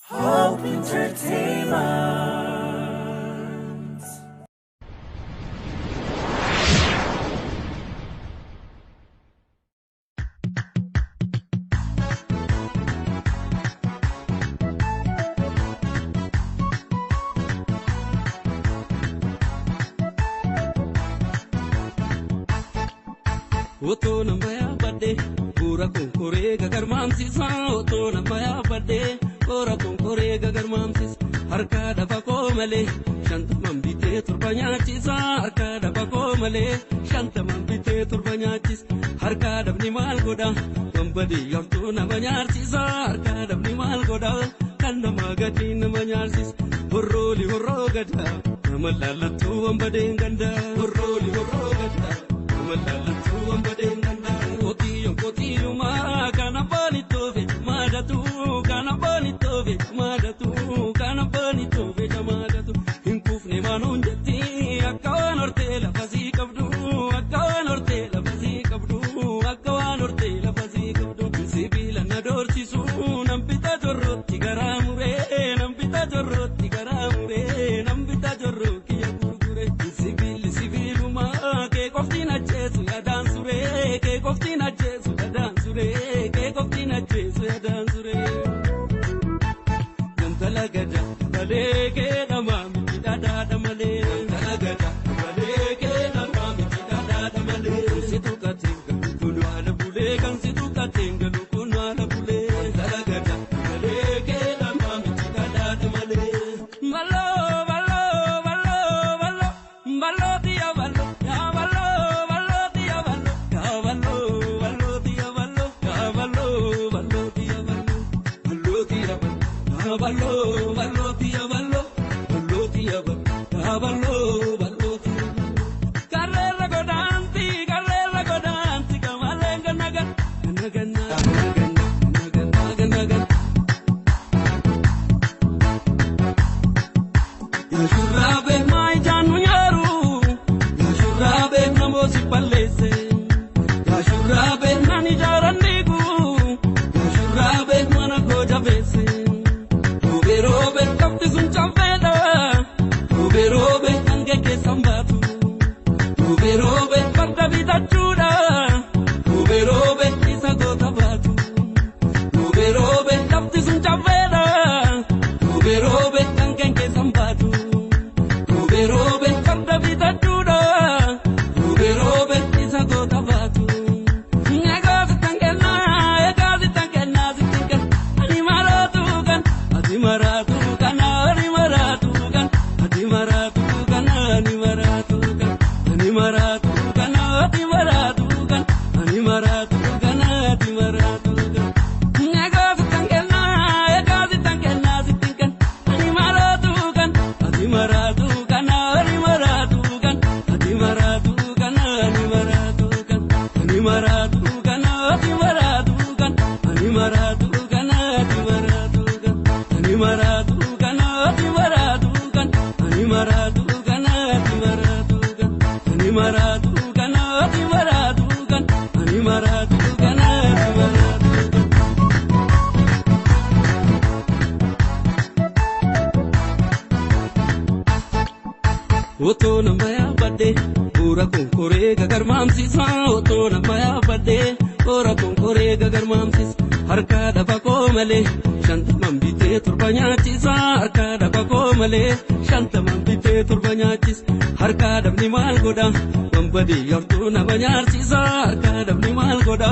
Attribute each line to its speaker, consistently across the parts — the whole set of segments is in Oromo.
Speaker 1: Hope Entertainment.
Speaker 2: Otoo nama yaabadde bu'uura konkoree gagarmaamsisa. Otoo nama yaabadde bu'uura konkoree gagarmaamsisa. Harka dhafa koo malee shantaman bitee torba nyaachisa. Harka dhafa koo malee shantaman bitee torba nyaachisa. Harka dhabni maal godha wanbadii yartuu nama nyaachisa. Harka dhabni maal godha kan nama gadi nama nyaarsisa. Horrooli horroo gada nama laallattuu wanbadeen ganda. Horrooli horroo gada. Qotiyyoo qotiyyumaa kan abbaan ittoofe maadatu kan abbaan ittoofe maadatu kan abbaan ittoofe maadatu hin kuufne maanuun jetti akka waan hortee lafa sii qabdu akka waan hortee lafa sii qabdu akka waan hortee lafa sii qabdu sibiila na doorsisu nan bita jorrootti garaa muree nan bita jorrootti garaa muree nan bita jorroo kiyya gurgure sibiilli sibiilumaa kee qoftiin ajjeesu yaadaan suree kee qoftiin ajjeesu yaadaan suree kee qoftiin ajjeesu yaadaan suree. Gantala gada malee kee dhamaa miti dhadhaadha malee. Gantala gada malee kee dhamaa miti dhadhaadha malee. Kan si tuqateen galu kun haala bulee kan si tuqateen galu kun haala bulee. Gantala gada malee kee dhamaa miti dhadhaadha malee. Baloo baloo baloo baloo baloo tiya baloo yaa baloo baloo tiya baloo yaa baloo baloo tiya baloo yaa baloo baloo tiya baloo baloo tiya baloo. Baloo baloo tiya baloo baloo tiya baloo baloo baloo tiya baloo. Karreerra godaanti karreerra godaanti kamaleen gannaga gannaga gannaga gannaga. Yaashurraabe maayijaan nu nyaaru yaashurraabe namooti balleesse yaashurraabe nan ijaaran diigu yaashurraabe mana koo jabeesse. Roobee roobee lafti sun canfeedha roobee roobee hanga keessan baatu roobee roobee farda bitachuudha roobee roobee isa goota baatu roobee roobee lafti sun canfeedha roobee roobee hanga keessan baatu roobee roobee farda bitachuudha roobee roobee isa goota baatu. Egaa sitan kennaa egaa sitan kennaa sitan kenna ani maraatu kan ati maraatu kan ani maraatu kan ati maraatu kan ani maraatu kan ani maraatu kan ati maraatu kan ani maraatu kan ati maraatu kan. Egaa sitan kennaa egaa sitan kennaa sitan kenna ani maraatu kan ati maraatu kan ani maraatu kan ati maraatu kan ani maraatu kan ani maraatu kan ati maraatu kan ani maraatu kan ati maraatu kan ani maraatu kan ati maraatu kan ani maraatu kan ati maraatu kan ani maraatu kan ati maraatu kan ani maraatu kan ati maraatu kan. Otoo nama yaabadde bu'uura konkoree gagarmaamsisa. Otoo nama yaabadde bu'uura konkoree gagarmaamsisa. Harka dhafa koo malee shantaman bitee torba nyaachisa. Harka dhafa koo malee shantaman bitee torba nyaachisa. Harka dhabni maal godha wanbadii yartuu nama nyaarsisa. Harka dhabni maal godha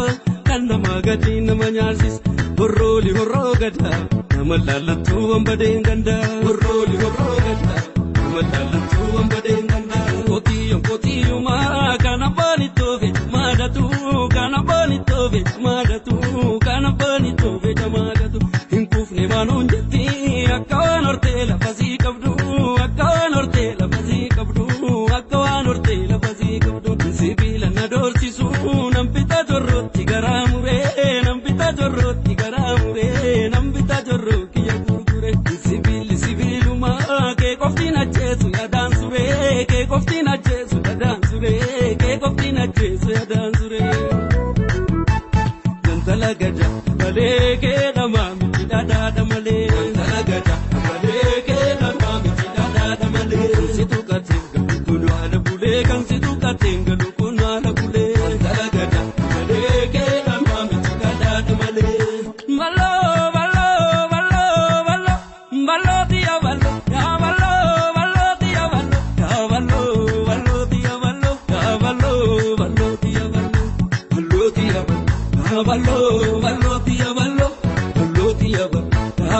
Speaker 2: kan nama gadi nama nyaarsisa. Horrooli horroo gada nama laallattuu wanbadeen ganda. Horrooli horroo gada. Qotiyyoo qotiyyumaa kan abbaan ittoofe maadatu kan abbaan ittoofe maadatu kan abbaan ittoofe maadatu hin kuufne maanuun jetti akka waan hortee lafa sii qabdu akka waan hortee lafa sii qabdu akka waan hortee lafa sii qabdu sibiila na doorsisu nan bita jorrootti garaa muree nan bita jorrootti garaa muree nan bita jorroo kiyya gurgure sibiilli sibiilumaa kee qoftiin ajjeesu yaadaan suree kee qoftiin ajjeesu yaadaan suree kee qoftiin ajjeesu yaadaan suree. Gantala gada malee kee dhamaa miti dhadhaadha malee.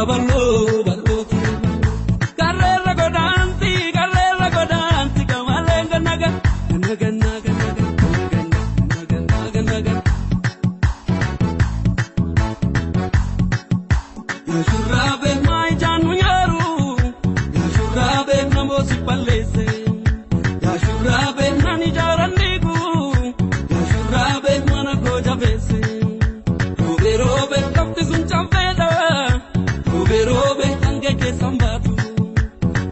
Speaker 2: Bal'oo bal'oo garreerra godaanti garreerra godaanti qamaleen gannaga ganna ganna ganna ganna ganna ganna. Yaashurraabe maayijaan nu nyaaru yaashurraabe namooti balleesse yaashurraabe nan ijaaran dhiigu yaashurraabe mana koo jabeesse roobee roobee lafti sun cabbeedha roobee roobee hanga keessan baatu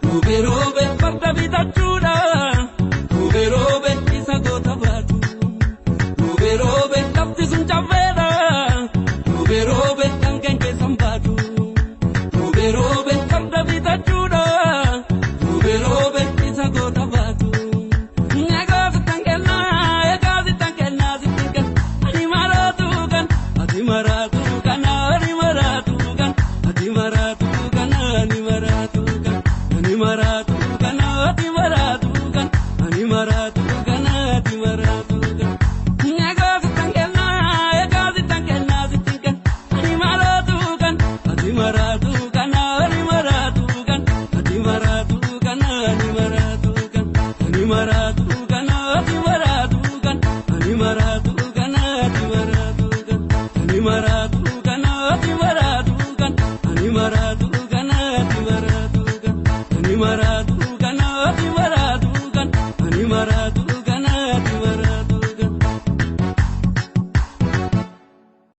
Speaker 2: roobee roobee farda bitachuudha roobee roobee isa goota baatu roobee roobee lafti sun cabbeedha roobee roobee hanga keessan baatu roobee roobee farda bitachuudha roobee roobee isa goota baatu. Egaa sittan kennaa egaa sittan kennaa sittan kenna ani maraatu kan ati maraatu kana.